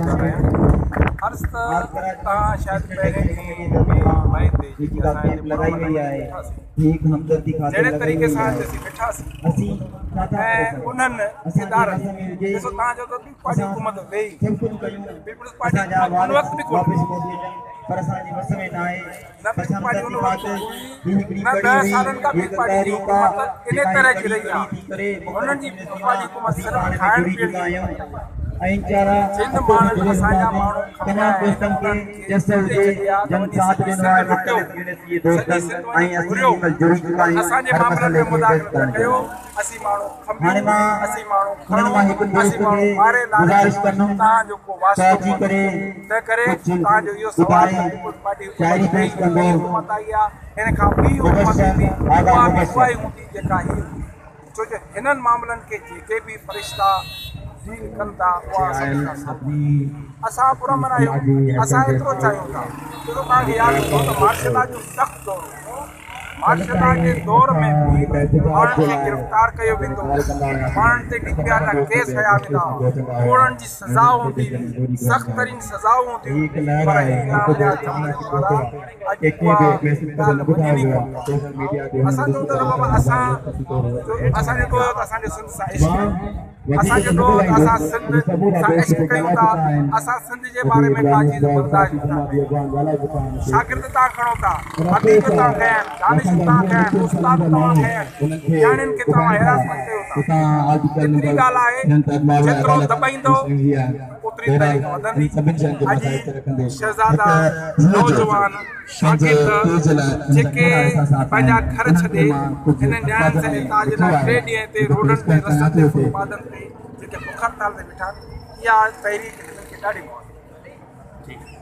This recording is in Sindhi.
ڳالهايان. عرض ته توهان شايد پهرين ڏينهن به مئي تي جيڪي اسان هتي پرامن نموني ويٺاسين، جهڙي طريقي سان هتي اسين ويٺاسين ۽ انهن ادارن ڏسو توهان چئو ٿا پيپلز پارٽي حڪومت ويئي، پيپلز پارٽي حڪومت ان وقت به ڪونه هئي. نه پيپلز پارٽي ان وقت هئي نه 10 سالن کان پيپلز پارٽي جي حڪومت انهي طرح جي رهي آهي. هنن جي پيپلز پارٽي حڪومت صرف کائڻ پيئڻ جي حڪومت آهي. جن ماڻهن اسان جا ماڻهو کنڀيا آهن انهن کي اتي ڇڏي آ ته وڃي سڄي سنڌ لٽيو، سڄي سنڌ وڃي گهريو پر اسان جي معاملن ۾ مداخلت نه ڪيو. اسين ماڻهو کنڀيون، اسين ماڻهو کڻو، اسين ماڻهو ماري لاري ڇڏيون، توهان جو ڪو واسطو ڪونهي. تنهن ڪري توهان جو اهو سوال ته پيپلز پارٽي حڪومت وئي، ٻي حڪومت آئي آ، ان کان ٻي حڪومت ايندي، اها به اها ئي هوندي جيڪا هي هوندي. ڇو جو هنن معاملن کي جيڪي به فرشتا ڊيل ڪن ٿا اها سڀني کان سامهون آهي. اسان پرامن آهيون، اسان ايترو چاهيون ٿا. ڏسو توهان کي ياد هوندو ته مارشل لا جو سخت دور هو. مارشل لا جي دور ۾ به ماڻهن کي گرفتار ڪيو ويندو هو، ماڻهن تي ڊي پي آر جا ڪيس هنيا ويندا هئا، ڪوڙن جي سزا هوندي هئي، سخت ترين سزائون هونديون هيون، پر هي ناميارا جمهوريت وارا اڄ اها ڳالهه مڃين ئي ڪونه ٿا. اسان چئون ٿا ته بابا اسان جو اسان جو ڏوهه ته اسان جو سنڌ سان عشق آهي، اسان جو ڏوهه ته اسان سنڌ سان عشق ڪيون ٿا، اسان سنڌ جي باري ۾ ڪا چيز برداشت نه ٿا ڪيون. شاگرد تان کڻو ٿا، اديب تان کنيا آهن، دانشور تان کنيا آهن، استاد توهان کنيا آهن، نياڻين کي توهان هراسمينٽ ڪيو ٿا. ايتري ڳالهه آهي جيترو دٻائيندؤ اوتري تحريڪ وڌندي. اڄ شهزادا، نوجوان، شاگرد جيڪي پنهنجا گهر ڇڏي انهن نياڻين سان احتجاج لاء ٽي ڏينهن هتي روڊن تي رستن تي فٽ پاٿن تي جيڪي بک هڙتال تي ويٺا آهن اها تحريڪ هنن کي ڏاڍي موافق آهي.